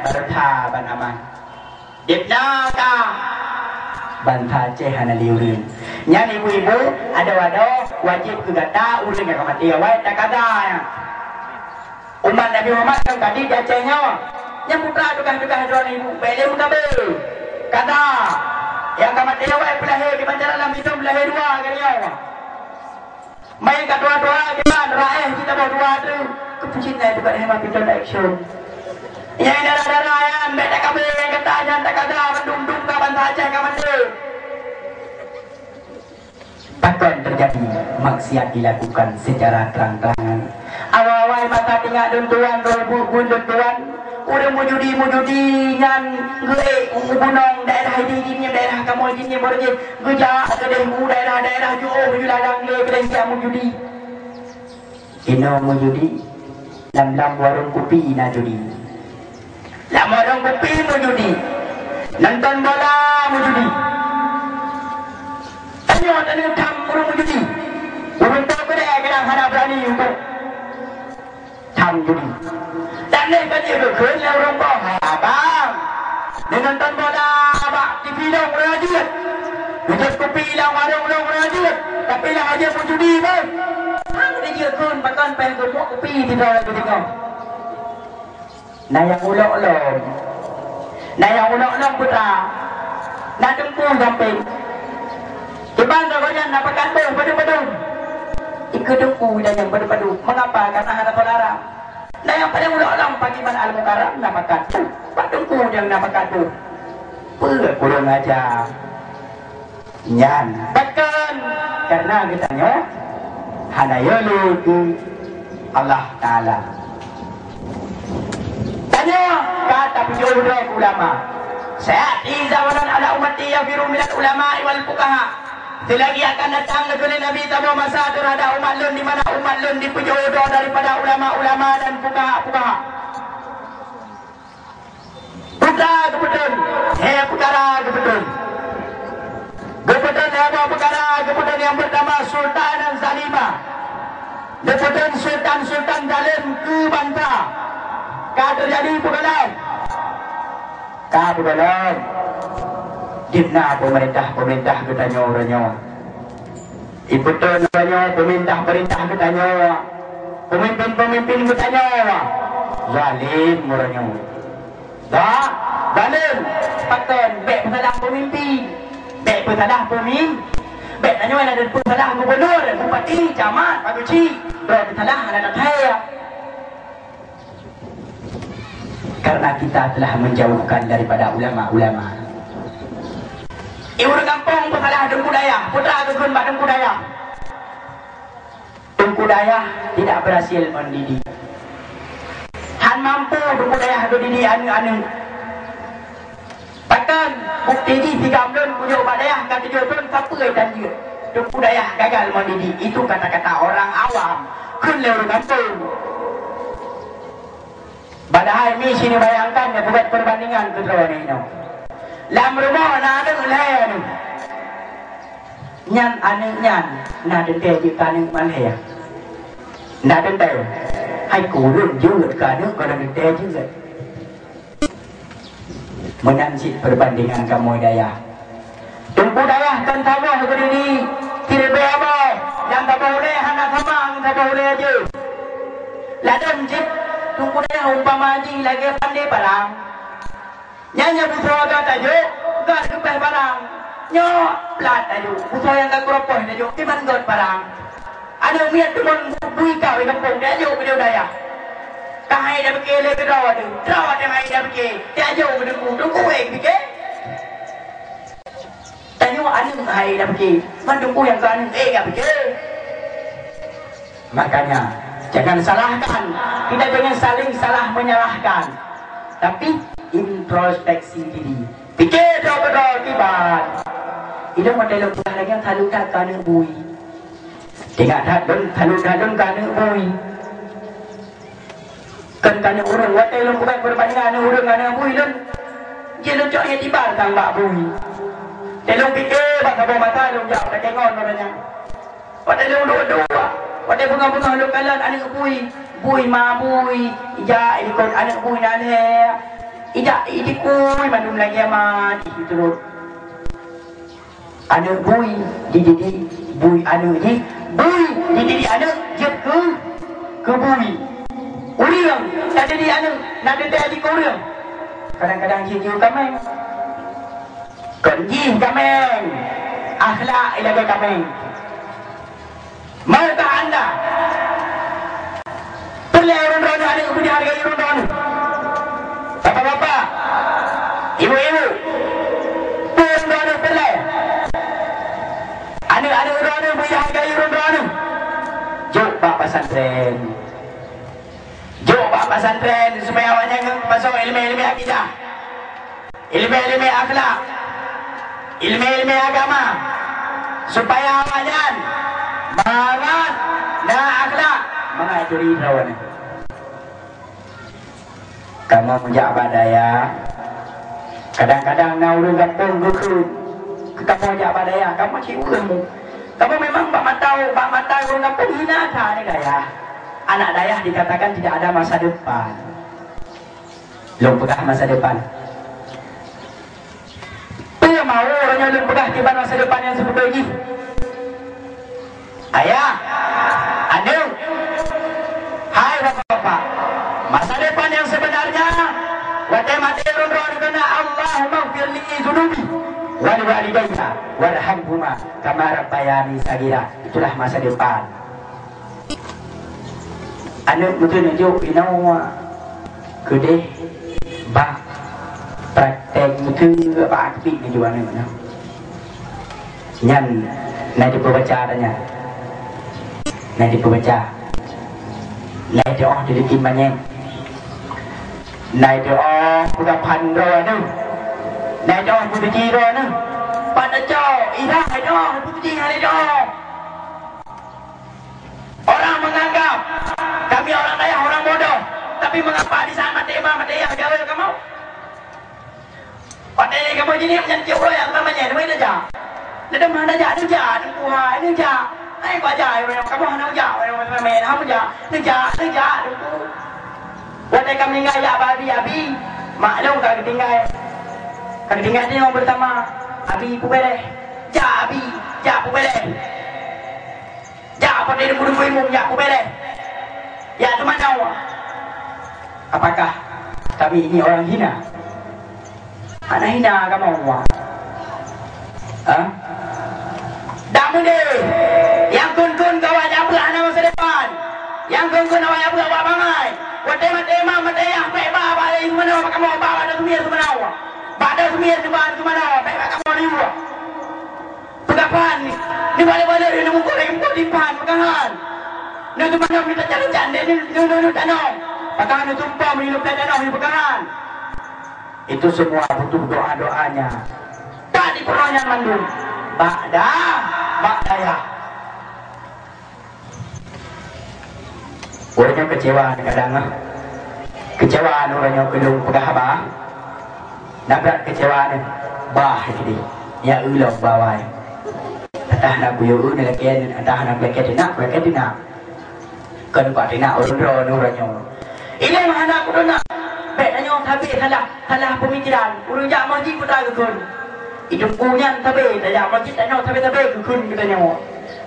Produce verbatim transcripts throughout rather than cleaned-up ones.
Barô that ban aman. Deb na ka. Bansa Aceh hana lé ureueng. Nyan ibu-ibu, adoe-adoe, wajéb keu gata ureueng nyang ka maté awai takada nyan. Umat Nabi Muhammad nyang ka di Aceh nyoe, nyang putra tugaih-tugaih droeneuh ibu, bèk lé meukabé. Kada. Nyang ka maté awai peulahé di Banjarmasin, peulahé dua kali nyoe. Meunan ka dua-dua kiban, raéh jitaboh dua tu, keupeue cit na bukan hema pistol action. Nyang darah-darah nyan, bèk takabé nyang gata nyan takada, mandum-dum ka bansa Aceh ka maté. Pakon teujadi maksiat dilakukan secara terang-terangan? Awai-awai masa tingak lôn tuan, roh bu-, bun lôn tuan, ureueng meujudi-meujudi nyan geuék u gunong daerah idéh jih nyan, daerah kamoe jih nyan, baru jih geujak keudeh u daerah-daerah jiôh ju ladang lé keudeh siat meujudi. Inoe meujudi, lam-lam warong kupi na judi. Lam warong kupi meujudi, nonton bola meujudi. Tanyoe taneuk tham ureueng meujudi. Ureueng po keudeh kadang hana beurani untuk tham judi. Dan lé ka jeuet geukheun lé ureueng po, "Hai abang, neunonton bola bak T V dong ureueng jeuet. Neujép kupi lam warong dong ureueng jeuet, tapi lah hana meujudi beuh." Han geujeuet kheun pakon péng geumuek kupi sidroe geudeungoe. Na nyang ulok lom. Na nyang ulok lom putra. Na teungku sampéng. Kiban droe gobnyan na pakat boh padum-padum. Ikeue teungku dan nyang padum-padum. Mengapa? Karena hana saudara. Na nyang paleng ulok lom pakriban Al-Mukarram na pakat boh. Bak teungku nyang na pakat boh. Peue kurang aja. Nyan pakon, karena geutanyoe hana yö lé keu Allah Taala. Tanyoe ka tapeujoe droe keu ulama. "Sayati zamanan ala ummati yaghfiru minal ulama'i wal fuqaha." Seulagi akan datang keuneuk Nabi saboh masa terhadap umat lôn di mana umat lôn dipeujoe droe daripada ulama-ulama dan fuqaha-fuqaha. Putra geupeutreun, he peukara geupeutreun. Geupeutreun he boh peukara geupeutreun nyang pertama Sultan dan Zalimah. Geupeutreun sultan-sultan zalem keu bansa. Ka teujadi peue gohlom? Ka peue gohlom? Jeuet na peumeurintah-peumeurintah geutanyoe uroe nyoe. Ipeutreun geutanyoe peumeurintah-peumeurintah geutanyoe, peumimpin-peumimpin geutanyoe zalem uroe nyoe. Dak, zalem. Pakon? Bèk peusalah peumimpin, bèk peusalah peumin-, bèk tanyoe na peusalah gubunur, bupati, camat, paduci. Droe peusalah hana that-that. Karena kita telah menjauhkan daripada ulama-ulama. Ureueng gampông peusalah teungku dayah, putra geukheun bak teungku dayah. Teungku dayah tidak berhasil mendidik. Han mampu teungku dayah geudidik aneuk-aneuk. Pakon? Bukti jih sigam lôn kujok bak dayah ka tujoh thon sapeue tan jeuet. Teungku dayah gagal mendidik. Itu kata-kata orang awam. Kheun lé ureueng gampông. Padahai mi sini bayangkan, ya, buat perbandingan keu droeneuh nyoe. Lam rumoh na aneuk lhèe aneuk. Nyan aneuk nyan na teuntèe jeuet keu aneuk malhèe. Na teuntèe. Hai kureueng jeuet keu aneuk, ka na teuntèe jeuet. Meunan cit perbandingan kamoe dayah. Teungku dayah kan saboh geudiri, siribèe boh, nyang saboh ulèe hana sama ngon saboh ulèe jih. Ladôm cit, teungku dayah umpama jih lagèe pandé parang. Nyan nyang beusoe ka tajok, göt geupèh parang. Nyoe plat tajok, beusoe nyang ka keuropoh tajok, kiban göt parang. Aneuk miet teumon bui kawé gampông, tajok keu dayah. Ka hai dah pike lé keudroe teuh, droe teuh hai dah pike, tajok keu teungku, teungku wèh pike. Tanyoe aneuk hai dah pike, mandum peue nyang keu aneuk, eh, dah pike. Makanya, jangan salahkan, kita jangan saling salah menyalahkan, tapi introspeksi diri. Pike droe keudroe kiban. Ilôn watèe lôn peugah lagèe nyan, salut that keu aneuk bui. Ingat that lôn, salut that lôn keu aneuk bui. Kon keu aneuk ureueng, watèe lôn bukan perbandingan aneuk ureueng ngon aneuk bui lôn, jeuet lôn cok iktibar sang bak bui. Teuh lôn pike bak saboh masa lôn jak takée ngon ureueng nyan. Watèe lôn duek-duek, watèe beungoh-beungoh lôn kalon aneuk bui, bui ma bui, jak ikot aneuk bui na lhèe. Ijak idikui mandum lagèe ma jih turot. Aneuk bui dididik bui aneuk jih, bui dididik aneuk jeuet keu, keu bui. Ureueng tadidik aneuk na teuntèe dikeue ureueng. Kadang-kadang jih jiyue kaméng. Kon jih kaméng. Akhlak ilagèe kaméng. Maukah anda? Peureulèe ureueng droeneuh aneuk beu dihargai ureueng droeneuh. Bapak-bapak, ibu-ibu, ureueng droeneuh peureulèe. Aneuk-aneuk droeneuh beu dihargai ureueng droeneuh. Jok bak pesantren. Jok bak pesantren supaya awaknyan ngon pasoe ileumèe-ileumèe akidah. Ileumèe-ileumèe akhlak, ileumèe-ileumèe agama, supaya awaknyan mangat na akhlak, mangat turi droeneuh. Kamoe meujak bak dayah, kadang-kadang na ureueng gampông geukheun, "Kamoe jak bak dayah, kamoe cit ureueng." Kamoe memang bak mata, bak mata ureueng gampông hina that aneuk dayah. Anak dayah dikatakan tidak ada masa depan. Lôn peugah masa depan. Peue mau uroe nyoe lôn peugah kiban masa depan nyang sibeutôi jih? Ayah, aneuk, hai bapak-bapak, masa depan yang sebenarnya, watèe maté lôn droe keunan, "Allahummaghfirli dzunubi wa liwalidayya warhamhuma kama rabbayani shaghira." Itulah masa depan. Aneuk meuteuneuh jok inoe keudeh bak praktek meuteuneuh bak aktif nyoe aneuk nyoe. Nyan na jipeubaca ata nyan. Na jipeubaca. Na jioh di likin manyét. Na jioh peugah phan droeneuh. Na jioh peubiji droeneuh. Pat tacok, irah jioh peubiji hana jioh. Orang menganggap kami orang dayah orang bodoh, tapi mengapa di saat maté ma, maté yah gawe kamoe? Watèe kamoe jinieng nyan cit uroe nyang ka manyét, weh neujak. Neudeuh hana jak, neujak, Teungku hai, neujak. Hai, bajai uroe nyoe kamoe hana jak, uroe nyoe manyét, hana jak. Neujak, neujak, Teungku. Watèe ka meuninggai jak bak abi, abi, maklum ka geutinggai. Ka geutinggai tanyoe beusama. Abi peubeuréh. Jak, abi, jak peubeuréh. Jak, padé deungon-deungon imum, jak, peubeuréh. Jak, teumanoe. Apakah kami ini orang hina? Hana hina kamoe, Wan. Ha? Dak meudeh. Nyang kheun-kheun keu awak jak beuet hana masa depan. Nyang kheun-kheun awak jak beuet awak bangai. Watèe maté ma, maté yah, bèk ba, ba, ba, kamoe ba, ba, da sumie seumanoe. Ba, da sumie seumanoe, bèk ba kamoe liwat. Peugah phan, neubalek-balek, neumukot, neumukot di phan, peugah han. Neuteumanoe, neutacak-tacak, neu-, neu-, neu-, neutanong. Peugah han, neutumpom, neuleupleh tanoh, neupeugah han. Itu semua butuh doa-doanya. Tak dipeureunoe nyan mandum. Bak da-, bak dayah. Ureueng nyoe keucewa kadang, ah. Keucewa ureueng nyoe keu lôn peugah haba. Na brat keucewa nyan. Bah, jadi. Ya Allah, bawai. Entah na kuyue lakèe, entah na lakèe teunak, lakèe teunak. Kon bak teunak ureueng droe ureueng nyoe. Ilèe hana kuteunak. Bèk tanyoe sabe salah, salah peumikiran. Ureueng jak masjid peue ta geukheun. Di teungku nyan sabe, tajak masjid tanyoe sabe-sabe geukheun keu tanyoe.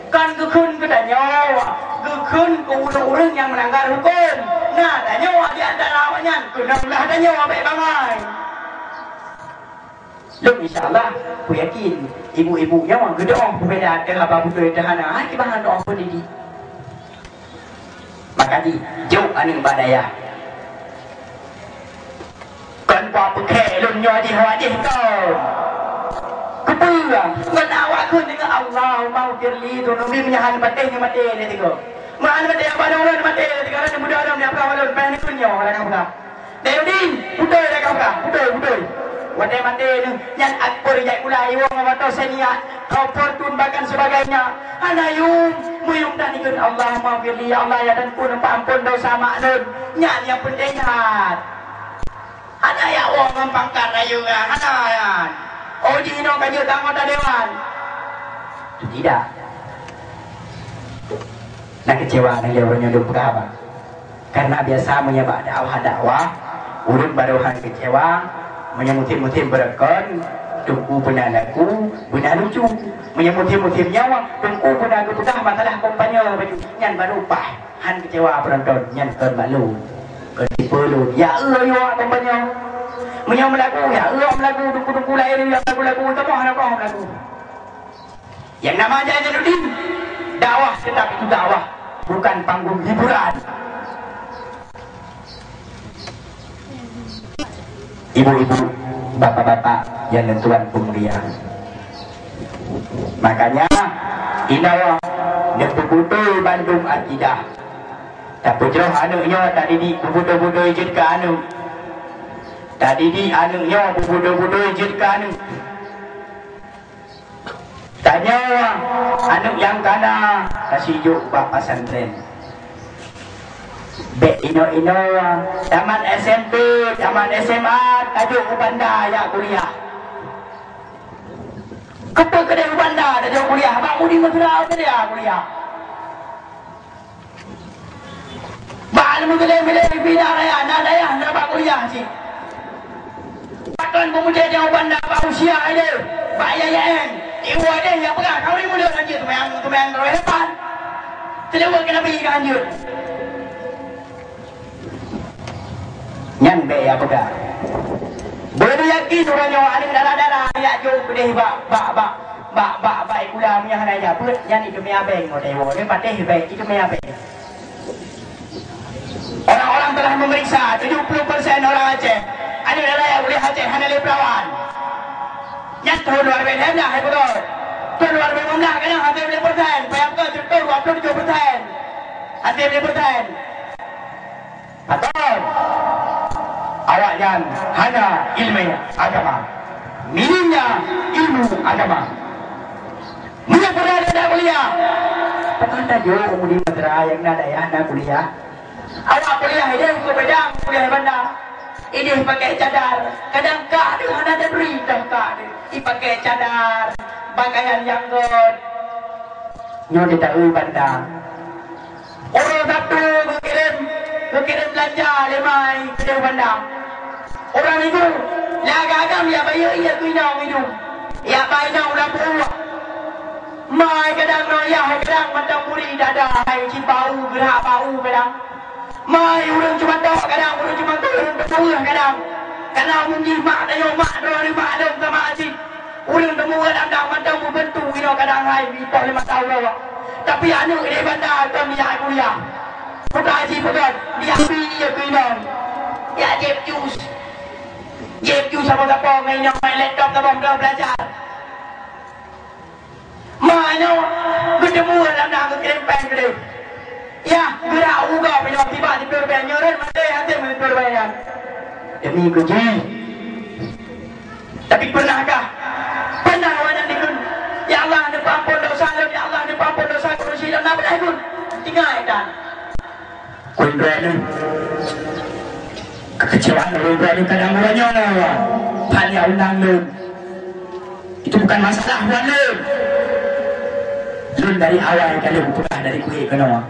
Kon geukheun keu tanyoe, geukheun keu ureueng-ureueng nyang meulanggar huköm. Na tanyoe di antara awaknyan, keunong lah tanyoe bèk bangai. Lôn insya Allah, kuyakin ibu-ibu nyoe geudoh peubeda teuh haba beutôi teuh hana, hai kiban doa peundidik. Maka jih, jok aneuk bak dayah. Kon kupeugah lôn nyoe jih awak jih keu. Keupeue? Ngon awak kheun deungon Allahummaghfirli dzunubi, meunyo han maté nyoe maté lé tigo. Meunyo han maté abah lôn maté lé tigo, lôn muda lôn nyang peugah lôn, payah neukheun nyoe, dah ka peugah. Dayudin, beutôi dah ka peugah, beutôi, beutôi. Watèe maté nyoe, nyan akpor jak gula iwong ngon moto seniat, kau Fortune bahkan sebagainya. Hana yum, meuyum dan ikheun Allahummaghfirli, ya Allah, ya Tuhanku, ampôn dosa mak lôn. Nyan nyang peunteng that. Hana jak woe ngon pangkat rayeuk, hana nyan. Oh, jinoe ka jeuet anggota dewan. Tidak. Na keucewa na lé ureueng nyoe lôn peugah haba. Karena biasa meunyo bak dakwah-dakwah, Ureuëng barô han keucewa, meunyoe musim-musim beureukoh, teungku beuna lagu, beuna lucu. Meunyoe musim-musim nyoe, teungku beuna geupeugah masalah kompanyong baju nyan barô paih. Han keucewa peunonton, nyan kon maklum. Kon tipe lôn. Ya, eu, yo, kompanyong. Meunyoe meulagu, ya, eu, meulagu, teungku-teungku laén nyang lagu-lagu, teuma hana beuh meulagu. Yang nama Jainuddin, dakwah tetap itu dakwah, bukan panggung hiburan. Ibu-ibu, bapak-bapak yang tuan pemulia. Makanya, inawah neupeubutôi bandum akidah. Tapeujroh aneuk nyoe tadidik beubudoi-budoi jeuet keu aneuk. Tadidik aneuk nyoe beubudoi-budoi jeuet keu aneuk. Tanyoe aneuk nyang kana ka sijok bak pesantren. Bék inoe-inoe, tamat S M P, tamat S M A, tajok u Banda jak kuliah. Keupeue keudeh u Banda tajok kuliah? Bak Budi Mesra keudeh kuliah. Bak leumoh keudeh milék pih na dayah, na dayah na bak kuliah cit. Pakon peumuda nyang u Banda bak usia ilée, bak I A I N, iwoe deh nyang peugah, "Kawin muda lanjut, seumayang, seumayang droe depan." Teudeue keu Nabi ka lanjut. Nyan bék ya peugah. Beuyakin uroe nyoe aneuk dara-dara jak jok keudeh bak, bak, bak, bak, bak, bak sikula meunyoe hana jak beuet, nyan iteumé abeng ngon dewo, nyan patéh bék iteumé abeng. Orang-orang telah memeriksa tujuh puluh persen orang Aceh, aneuk dara nyang u Aceh hana lé peurawan. Nyan thon dua ribu enam belas hai beutôi. Thon dua ribu enam belas kadang hana lé persen, payah beutôi thon dua puluh tujuh persen. Hana lé persen. Pakon? Awaknyan hana ileumèe agama. Minimnya ilmu agama. Meunyoe peureulèe na kuliah, pakon tajok u Budi Mesra nyang na dayah na kuliah? Awak kuliah idéh keu beudang, kuliah banda. Idéh pakai cadar, kadang kah deuh hana tabri, toh kah deuh. Ipakai cadar, pakaian nyang göt. Nyoe di taeu banda. Uroe Sabtu geukirém, geukirém beulanja lé mai keudéh banda. Uroe Minggu, lé agam-agam jak bayeue ié keu inong idum. Jak ba inong lam peuruek. Mai kadang noyah, kadang mantong buri dada, hai cit bau, geurak bau kadang. Mai ureueng cubatok kadang, ureueng cubatok ureueng teupeue kadang. Kana umum jih mak tanyoe mak droe mak lom sama cit. Ureueng teumeu'en andang mantong meubeuntu inoe kadang hai ipoh lé mata uroe. Tapi aneuk di banda kon jak kuliah. Putra jih peugah, "Di api ié keu inong." Jak jieb jus. Jieb jus saboh-saboh ngon inong main laptop saboh droe beulajar. Ma nyoe, geuteumeu'en andang geukirém péng keudéh. Yah, geurak u gob nyoe tiba siploh ribèe, nyoe rhot maté até siploh ribèe nyan. Demi keu jih. Tapi pernahkah? Pernah awak nyan dikheun, "Ya Allah, neupeuampon desya lôn, ya Allah, neupeuampon desya lôn," sidang na pernah ikheun? Tinggai tan. Kheun droeneuh, kekecewaan ureueng droeneuh kadang uroe nyoe, panitia undang lôn. Itu bukan masalah buat lôn. Lôn dari awai ka lôn peugah dari kuék keunoe.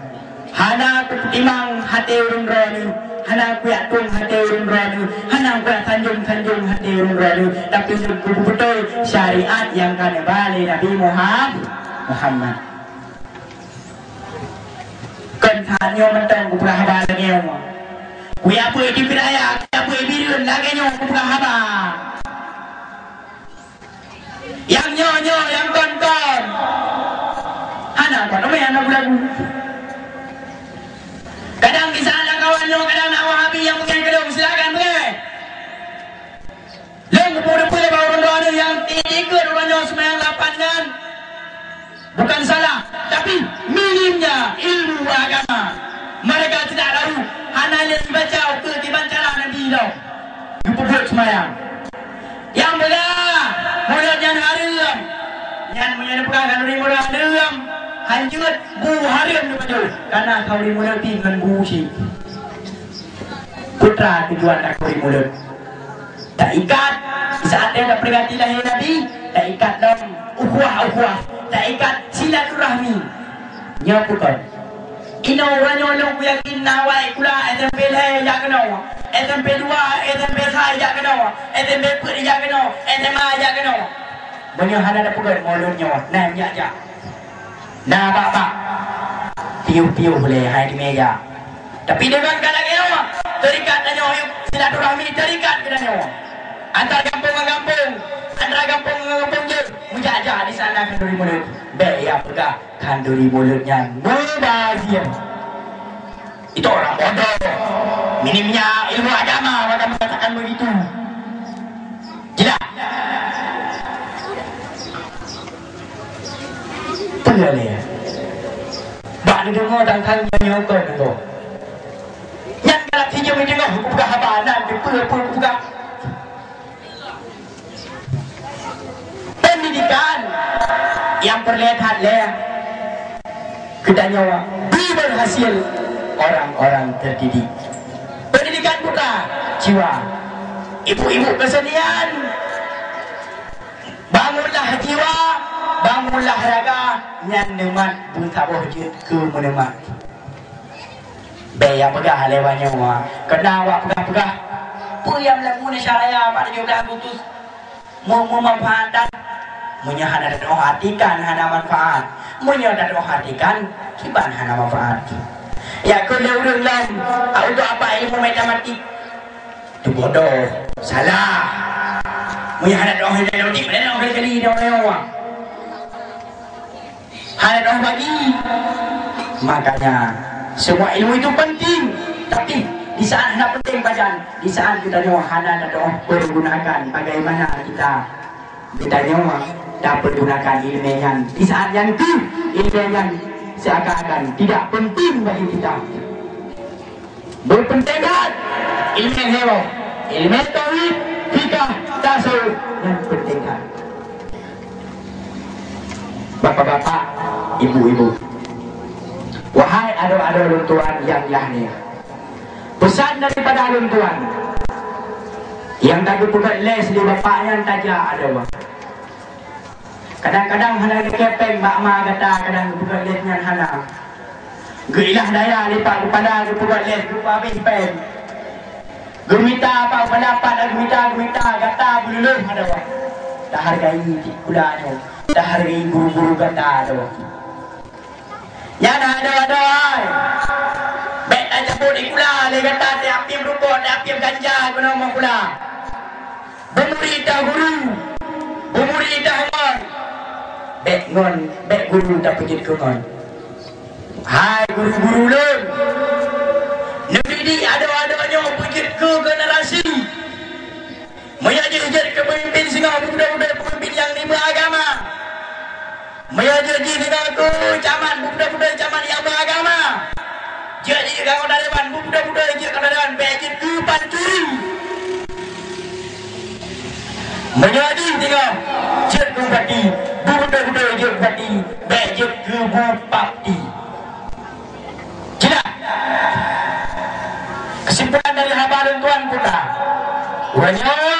Hana kupeutimang até ureueng droeneuh, hana kuyak tueng até ureueng droeneuh, hana kuyak sanjong-sanjong até ureueng droeneuh, tapi lôn kupeubeutoe syariat nyang ka neuba lé Nabi Muham-, Muhammad. Kon that nyoe mantong kupeugah haba lagèe nyoe. Kuyak beuet di Biraya, kuyak beuet Bireuen lagèe nyoe kupeugah haba. Nyang nyoe-nyoe, nyang kon-kon. Hana kon, ramè hana lagu-lagu. Kadang kisah aneuk kawan nyoe, kadang na Wahabi nyang peugah keu lôn, silakan peugah. Lôn kupeureupeue bak ureueng droeneuh nyang tiep-tiep uroe nyoe seumayang lapan nyan bukan salah, tapi minimnya ilmu agama. Mereka tidak tahu, hana lé jibaca ukeue kiban cara Nabi lom. Geupeubuet seumayang. Nyang peugah, mulod nyan hareuem. Nyan meunyoe neupeugah khanuri mulod hareuem, hanjeuet bu hareuem neupajoh. Kana khanuri mulod pih ngon bu cit. Peue teuma tujuan khanuri mulod. Taikat, saat nyan taperingati lahé Nabi, taikat lom ukhuwah-ukhuwah, taikat silaturahmi. Nyoe peue kon? Inoe uroe nyoe lôn kuyakin na awai kula S M P lhèe jak keunoe, S M P dua, S M P sa jak keunoe, S M P peuet jak keunoe, S M A jak keunoe. Meunyoe hana tapeugét mulod nyoe, na jak-jak. Na bak-bak, piôh-piôh lé hai di meja. Tapi deungon ka lagée nyoe, teuikat tanyoe, silaturahmi teuikat geutanyoe. Antar gampông ngon gampông, antar gampông ngon gampông jeuet, meujak-jak di sana khanduri mulod. Bék ya peugah khanduri mulod nyan mubazir. Itu orang bodoh. Minimnya ilmu agama maka mengatakan begitu. Jelas? Peue lé? Bak neudeungoe tang-tang nyoe kon nanggroe. Nyan galak sijeuem deungoe kupeugah haba nan, peue-peue kupeugah. Pendidikan yang perlihat lé geutanyoe bi berhasil orang-orang terdidik. Pendidikan putra jiwa. Ibu-ibu kesenian, bangunlah jiwa, bangunlah raga, nyan neumat beusaboh jeuet keu meuneumat. Bék ya peugah lé banyoe, keuna awak peugah-peugah, peue nyang meulagu Indonesia Raya bak tujoh blaih Agustus. Meu-, meumanfaatan. Meunyoe hana tatu'oh artikan, hana manfaat. Meunyoe tatu'oh artikan, kiban hana manfaat. Ya keu lé ureuëng lom, untuk apa ilmu matematik? Itu bodoh, salah. Meunyoe hana tatu'oh matematik, mana nak kali-kali dia orang. Hana tatu'oh bagi. Makanya, semua ilmu itu penting. Tapi, di saat hana penting pajan, di saat kita nyoe hana tatu'oh pergunakan, bagaimana kita, kita nyoe tak pergunakan ilmu nyan? Di saat yang tu, ilmu nyan seakan-akan tidak penting bagi kita. Beupeunténg that ilmu nyoe, ilmu tauhid, fikah, tasawuf nyang peunténg that. Bapak-bapak, ibu-ibu, wahai adoe-adoe lôn tuan nyang lahé, peusan daripada lôn tuan nyang tageupeugah lé sideh bapak nyan tajak adoe. Kadang-kadang hana geukepeng bak ma gata, kadang geupeugah lé nyan hana. Geuilah daya lipat kepala geupeugah lé geupeugah habéh peng. Geumita apa pendapat dan geumita, geumita gata beululôh adoe. Tahargai sikula nyoe, tahargai guru-guru gata adoe. Nyan adoe-adoe ai. Bék tajabot sikula lé gata, tapiep rukok, tapiep ganja keunoe sikula. Beumurit dah guru, beumurit dah ngon. Bék ngon, bék guru tapeujeuet keu ngon. Hai guru-guru lôn, neudidik adoe-adoe nyoe peujeuet keu generasi. Meunyoe jeuet keu peumimpin singoh, beudôh-beudôh peumimpin nyang nibak agama. Meunyoe jeuet jih deungon keu camat, beudôh-beudôh camat nyang beragama. Jeuet jih deungon dewan, beudôh-beudôh jeuet deungon dewan, bék jeuet keu pancuri. Meunyoe jih deungon jeuet keu bupati, beudôh-beudôh jeuet bupati, bék jeuet keu bupati. Jelas? Kesimpulan dari haba lôn tuan peue? Uroe nyoe,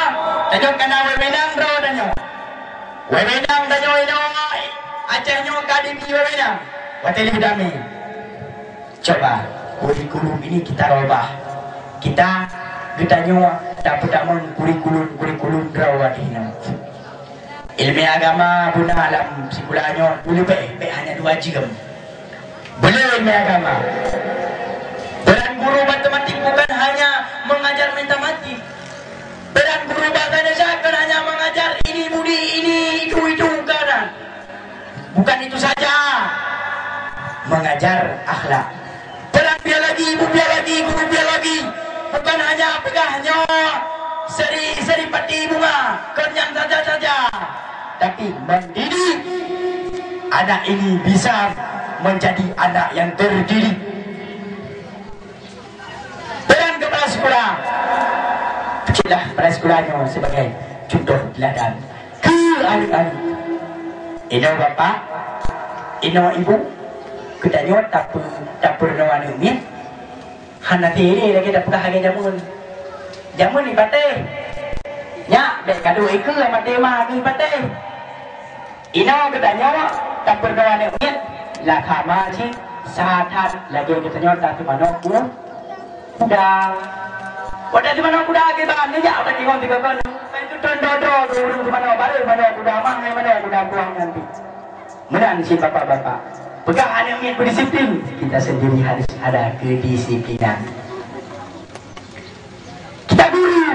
tanyoe kana wewenang droe tanyoe. Wewenang tanyoe inoe Aceh nyoe ka dibi wewenang. Watée lheueh damé. Coba, kurikulum ini kita robah. Kita geutanyoe tapeutamong kurikulum-kurikulum droe watée nyoe. Ilmu agama beuna lam sikula nyoe leubeh, bék hanya dua jeuem. Beliau ilmu agama. Peran guru matematik bukan hanya mengajar matematik. Peran guru bahasa Indonesia bukan hanya mengajar ini budi, ini itu, itu, bukan. Bukan itu saja. Mengajar akhlak. Peran biologi, ibu biologi, guru biologi bukan hanya peugah nyoe seri, seri pati bunga, kon nyan saja-saja. Tapi mendidik anak ini bisa menjadi anak yang terdidik. Peran kepala sekolah. Ceklah kepala sekolah nyoe sebagai contoh teladan keu aneuk-aneuk. Inoe bapak, inoe ibu, geutanyoe tape-, tapeurunoe aneuk miet. Hana siré lagée tapeugah lagée jameun. Jameun ipatéh. Nyak, bék kaduek ikeue maté ma geuh ipatéh. Inoe geutanyoe tapeurunoe aneuk miet, lakha ma jih, sa that lagée geutanyoe tateumanoe u Kuda. Watèe teumanoe kuda kiban, neujak watèe tingong tiga kon. Pai tutôn dodo ureueng teumanoe, barô manoe kuda, mangai manoe kuda puang nyan pih. Meunan cit bapak-bapak. Peugah aneuk miet berdisiplin, kita sendiri harus ada kedisiplinan. Kita guru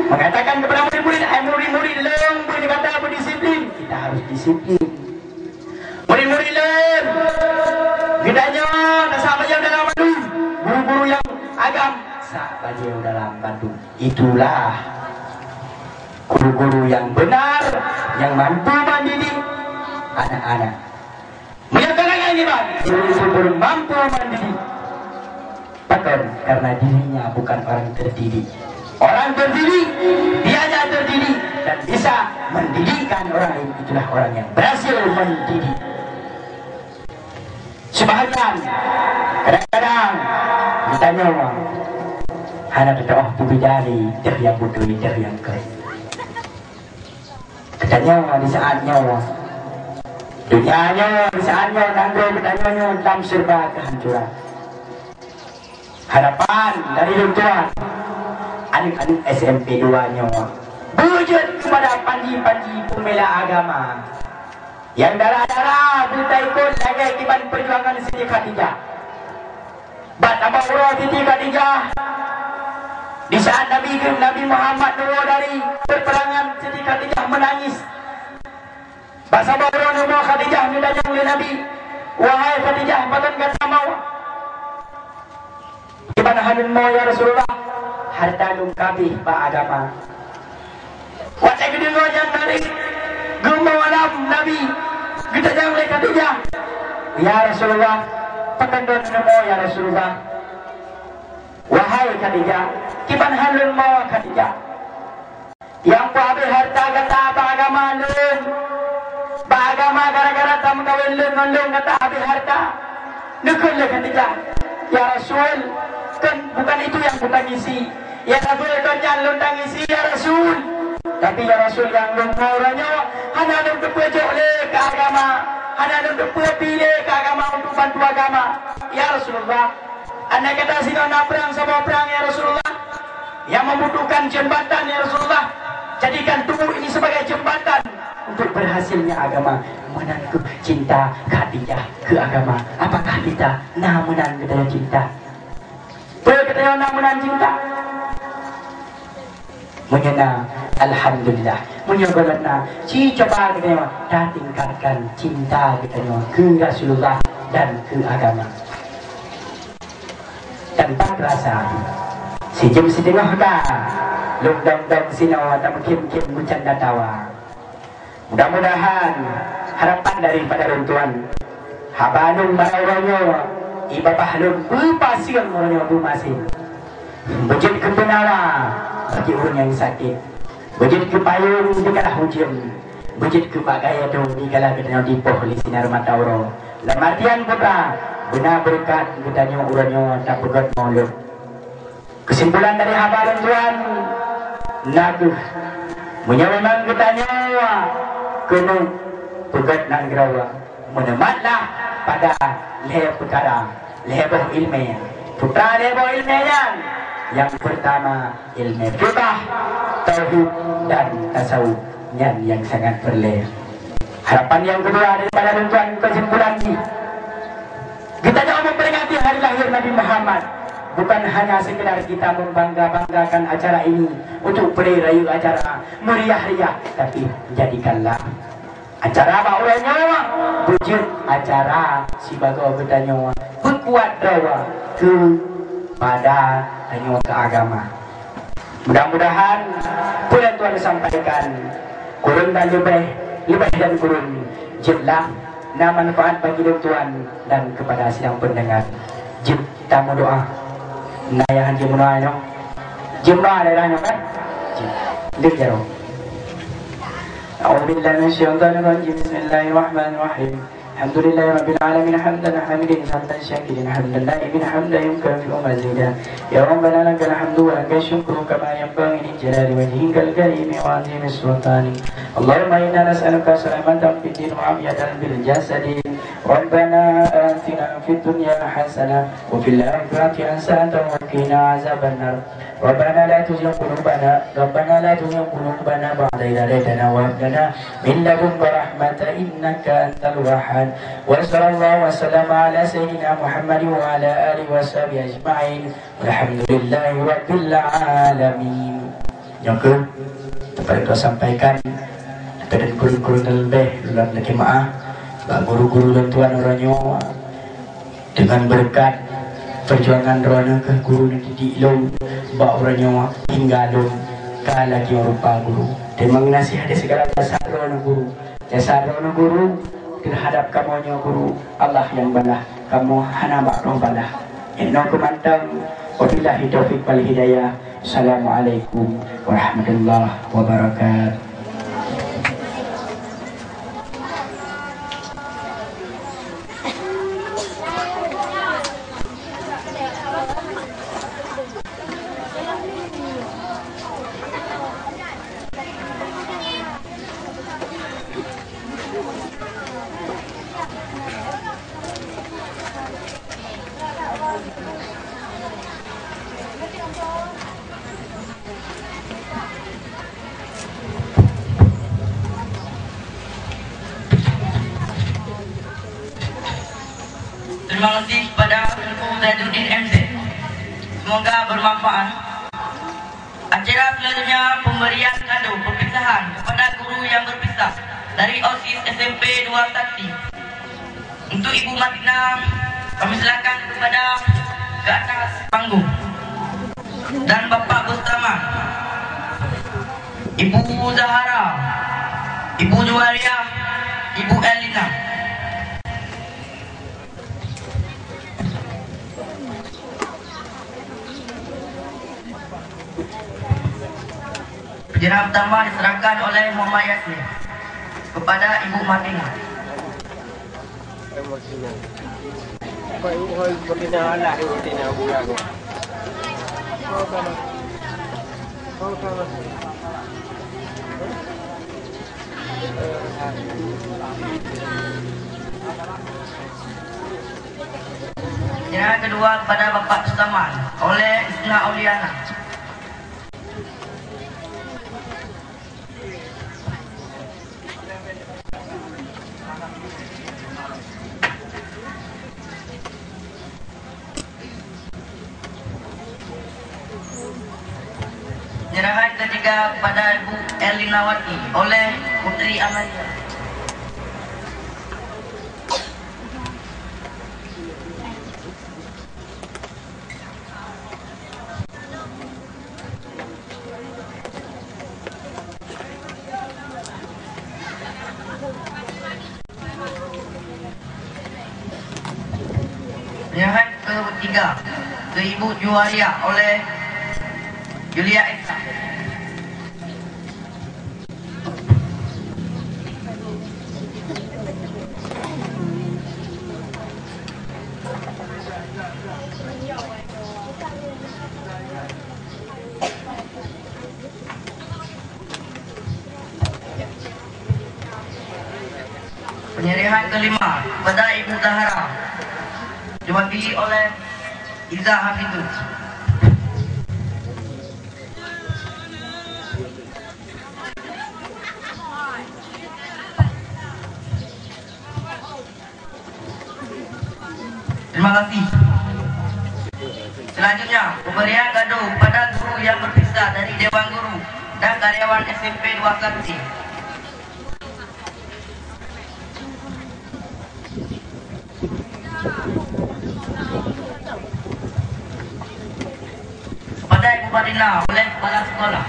mengatakan kepada murid-murid, "Hai murid-murid lôn, beu neukata berdisiplin," kita harus disiplin. Murid-murid lôn, geutanyoe tasaboh dalam bandum, guru-guru nyang agam, saboh dalam bandum. Itulah guru-guru yang benar, yang mampu mendidik anak-anak. Meunyoe keurangan iman, guru itu belum mampu mendidik. Pakon? Karena dirinya bukan orang terdidik. Orang terdidik, diajak terdidik dan bisa mendidikkan orang lain, itulah orang yang berhasil mendidik. Sebahagian, kadang-kadang geutanyoe hana teutoh peubeda lé deuh nyang beutôi, deuh nyang keu. Geutanyoe di saat nyoe, donya nyoe di saat nyoe, nanggroe geutanyoe nyoe lam serba keuhancuran. Harapan dari lôn tuan, aneuk-aneuk S M P dua nyoe, beujeuet keupada panji-panji peumela agama nyang dara-dara beutaikot lagèe kiban peujuangan Siti Khadijah. Bak saboh uroe Siti Khadijah, di saat Nabi, Nabi Muhammad neuwoe dari peuperangan, Siti Khadijah meunangis. Bak saboh uroe neuwoe Khadijah neutanyong lé Nabi, "Wahai Khadijah, pakon gata mawöt?" "Kiban han lôn mawöt, ya Rasulullah, hareuta lôn ka abéh bak agama." Watèe geudeungoe nyan dari geumeulam Nabi, geutanyong lé Khadijah, "Ya Rasulullah, pakon droeneuh neumawöt, ya Rasulullah?" "Wahai Khadijah, kiban han lôn mawöt, Khadijah?" "Nyang peuabéh hareuta gata bak agama lôn, bak agama gara-gara tameukawen lôn ngon lôn gata abéh hareuta." Neukheun lé Khadijah, "Ya Rasul, kon bukan itu yang kutangisi. Ya Rasul, kon nyan lôn tangisi, ya Rasul. Tapi ya Rasul, nyang lôn mawöt uroe nyoe hana lôn teupeujok lé keu agama, hana lôn teupeue pi lé keu agama untuk bantu agama. Ya Rasulullah, andai kata sinoe na prang saboh prang, ya Rasulullah, yang membutuhkan jembatan, ya Rasulullah, jadikan tubuh ini sebagai jembatan untuk berhasilnya agama." Meunan keuh cinta Khadijah keu agama. Apakah kita na meunan geutanyoe cinta? Peue geutanyoe na meunan cinta? Meunyoe na, alhamdulillah. Meunyoe gohlom na, ci cuba geutanyoe tatingkatkan cinta geutanyoe keu Rasulullah dan keu agama. Dan pat rasa, sijeuem siteungoh ka, lôn dong-dong sinoe tameukhém-khém meucanda tawa. Mudah-mudahan harapan daripada lôn tuan, haba lôn bak uroe nyoe, ié babah lôn beupaseueng uroe nyoe beumaséng. Beujeuet keu peunawa bagi ureueng nyang sakét. Beujeuet keu payong dikala hujeuen. Beujeuet keu bak kayèe dum dikala geutanyoe dipoh lé sinar mata uroe. Lam artian peue, beuna beureukat geutanyoe uroe nyoe tapeugöt maulud. Keusimpulan dari haba lôn tuan, na kheueh, meunyoe memang geutanyoe keuneuk peugöt nanggroe, meuneumatlah pada lhèe peukara, lhèe boh ileumèe. Peue lhèe boh ileumèe nyan? Nyang peurtama, ileumèe fiqah, tauhid, dan tasawuf. Nyan nyang sangat peureulèe. Harapan nyang keudua daripada lôn tuan, keusimpulan jih, geutanyoe memperingati hari lahir Nabi Muhammad bukan hanya sekedar kita membangga-banggakan acara ini untuk peuraya acara meriah-riah, tapi jadikanlah acara bak uroe nyoe beujeuet acara sibagoe geutanyoe peukuat droe keupada tanyoe keu agama. Mudah-mudahan peue nyang tuan sampaikan, kureueng dan leubeh, leubeh dan kureueng, jeuet lah na manfaat bagi lôn tuan dan kepada sidang pendengar. Jeuet tameudoa. Na nyang han jimeudoa nyoe? Jimeudoa daerah nyoe kan? Jeuet. Deuh jaroe. A'udzubillahi minasyaitonirrajim. Bismillahirrahmanirrahim. الحمد لله رب العالمين، حمدا حميدا حمدا شاكرا حمدا نائما حمدا يكافئ مزيدا. يا ربنا لك الحمد ولك الشكر كما ينبغي لجلال وجهك الكريم وعظيم سلطانك. اللهم إنا نسألك سلامة في الدين وعافية في الجسد. ربنا آتنا في الدنيا حسنة وفي الآخرة حسنة وقنا عذاب النار. ربنا لا تزغ قلوبنا، ربنا لا تزغ قلوبنا بعد إذ هديتنا وهب لنا من لدنك رحمة إنك أنت الوهاب. وصلى الله وسلم على سيدنا محمد وعلى آله وصحبه أجمعين. والحمد لله رب العالمين. Nyoe keuh dapat kita sampaikan, dan kureueng-kureueng leubeh lôn lakée meu'ah bak guru-guru lôn tuan uroe nyoe. Deungon beureukat peujuangan droeneuh keuh guru neudidik lôn bak uroe nyoe hingga lôn ka lagée rupa guru. Teurimong gaséh di sigala jasa droeneuh guru. Jasa droeneuh guru teuhadap kamoe nyoe guru, Allah nyang balah, kamoe hana bak droe balah. Nyoe keuh mantong, wabillahi taufiq wal hidayah. Assalamualaikum warahmatullahi wabarakatuh. Terima kasih kepada Teungku Zainuddin M Z. Semoga bermanfaat. Acara selanjutnya pemberian kado perpisahan kepada guru yang berpisah dari OSIS S M P dua Sakti. Untuk Ibu Martina, kami silakan kepada ke atas panggung. Dan Bapak Bustaman, Ibu Zahara, Ibu Juwariah, Ibu Elina. Penyerahan pertama diserahkan oleh Muhammad Yasmin kepada Ibu Martina. Penyerahan kedua kepada Bapak Bustaman oleh Isna Auliana. Penyerahan ketiga kepada Ibu Erlinawati oleh Putri Amalia. Penyerahan ketiga ke Ibu Juwaria oleh Julia Esa. Penyerahan kelima kepada Ibu Zahra, diwakili oleh Iza Hafidus. Terima kasih. Selanjutnya, pemberian kado kepada guru yang berpisah dari Dewan Guru dan karyawan S M P dua Sakti. Kepada Ibu Fadila oleh kepala sekolah.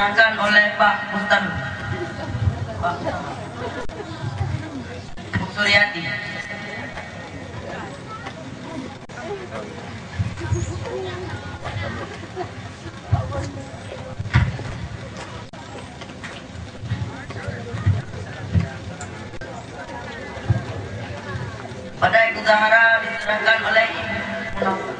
Diserahkan oleh Pak Mustan. Pak Suryati. Pada Ibu Zahara diserahkan oleh Ibu Munawwarah.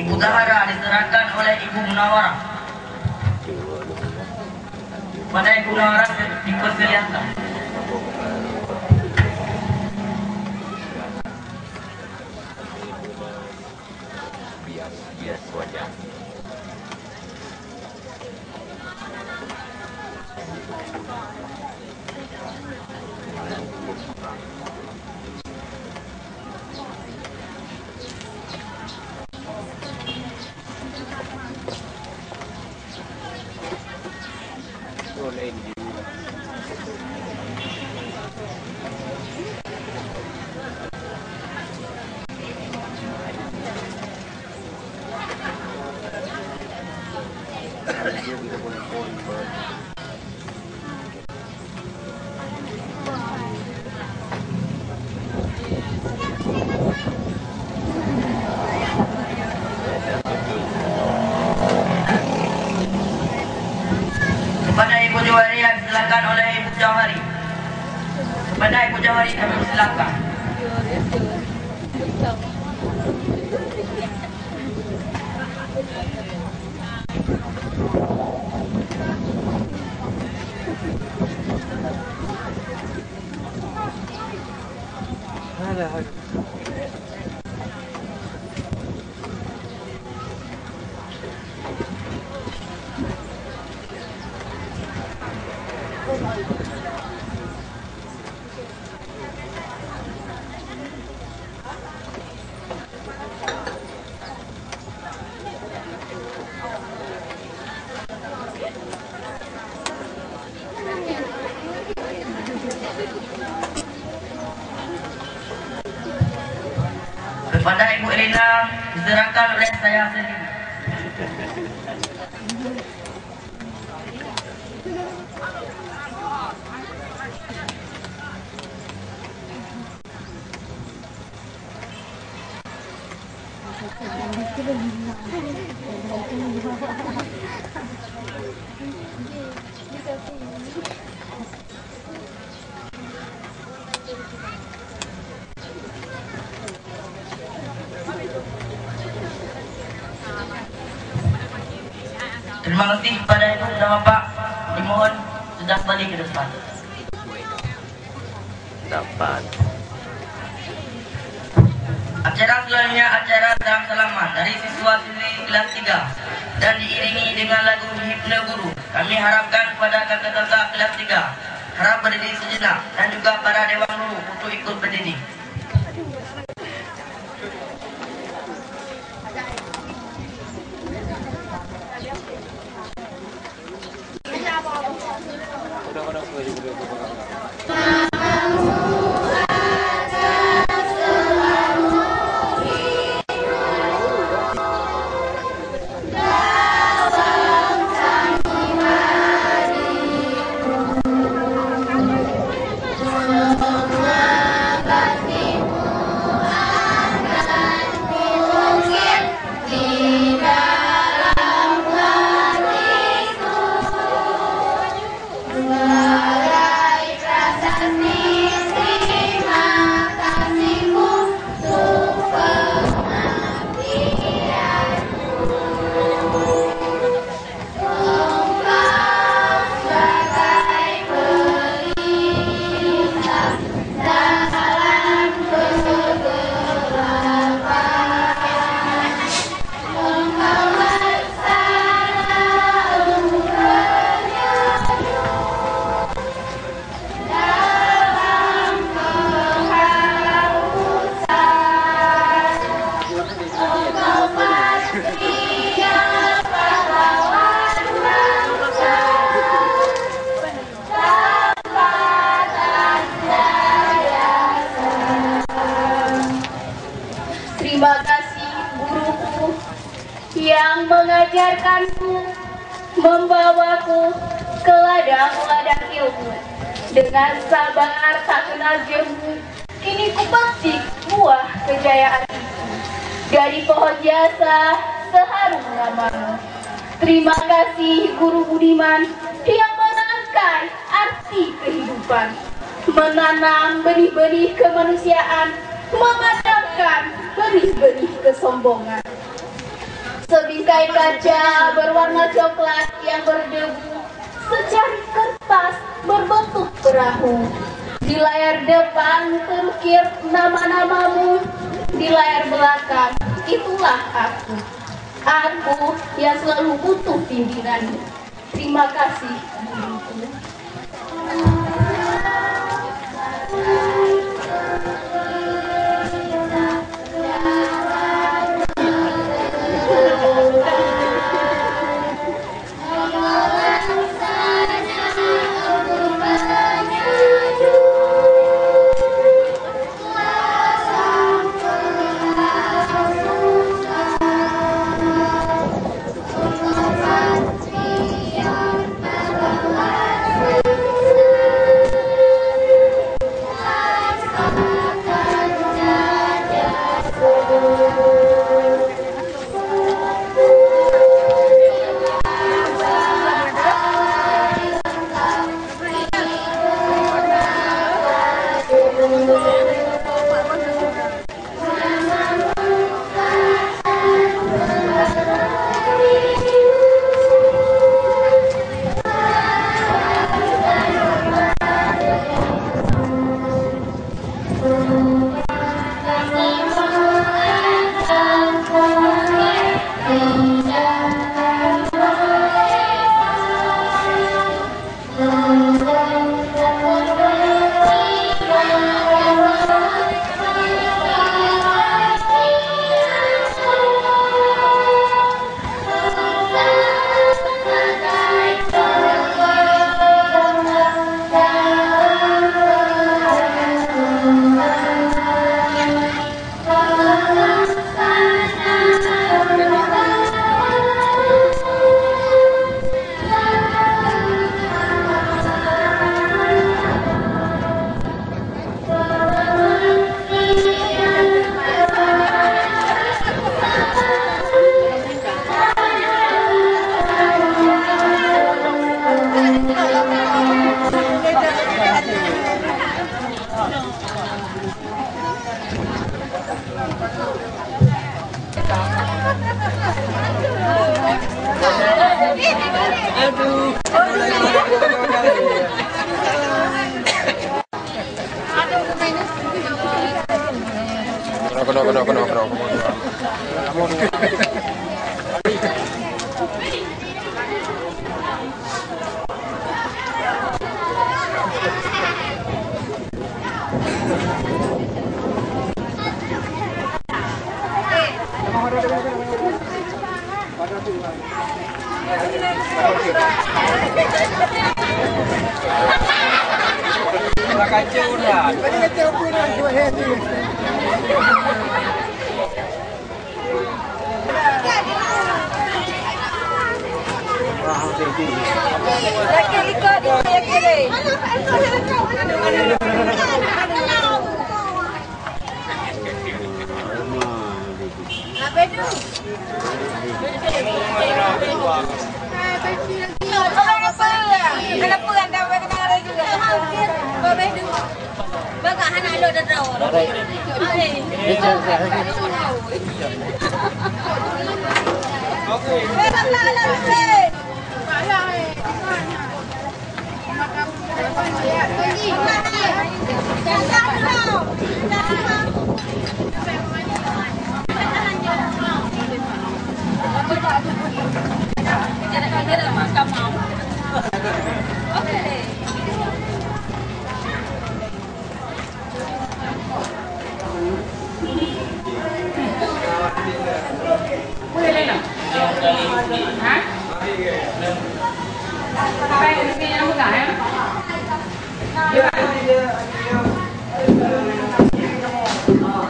Ibu Zahara diserahkan oleh Ibu Munawwarah. Pada Ibu Munawwarah dipersilakan. Bias, bias wajah. Kepada Ibu Juwairiyah, silakan oleh Ibu Jauhari. Kepada Ibu Jauhari, kami silakan. Kepada Ibu Elena, diserahkan oleh saya sendiri. Terima kasih kepada Ibu dan Bapak. Dimohon sudah kembali ke depan. Dapat. Acara selanjutnya acara salam salaman dari siswa siswi kelas tiga dan diiringi dengan lagu himne guru. Kami harapkan kepada kakak-kakak kelas tiga harap berdiri sejenak dan juga para dewan guru untuk ikut berdiri. Yang mengajarkanku, membawaku ke ladang-ladang ilmu. Dengan sabar tak kenal jemu, kini kupetik buah kejayaan itu. Dari pohon jasa seharum namamu. Terima kasih Guru Budiman yang menanamkan arti kehidupan, menanam benih-benih kemanusiaan, memadamkan benih-benih kesombongan. Sebingkai kaca berwarna coklat yang berdebu, secari kertas berbentuk perahu. Di layar depan terukir nama-namamu, di layar belakang itulah aku. Aku yang selalu butuh pimpinanmu. Terima kasih, guruku.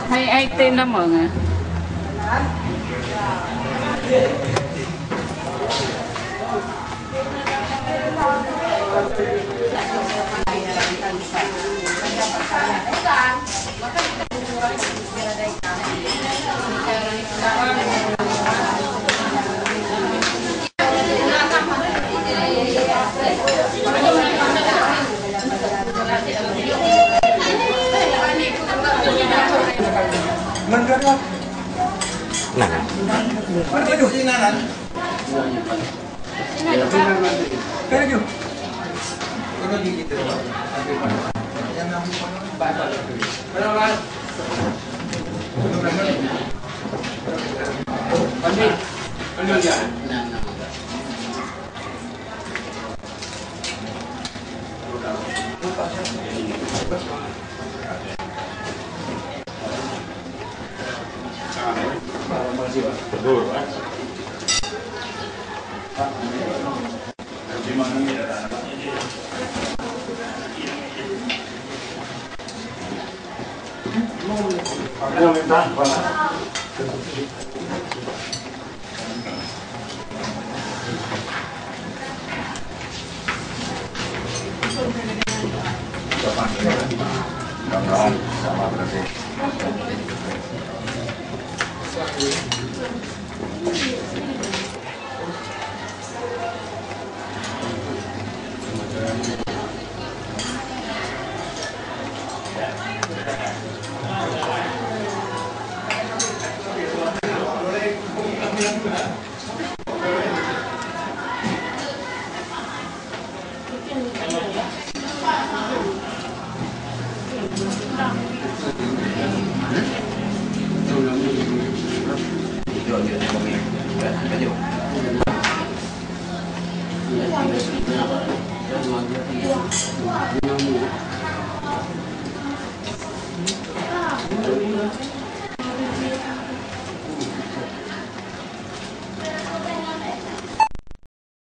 Hai, hai, tên nó mừng à? Nah.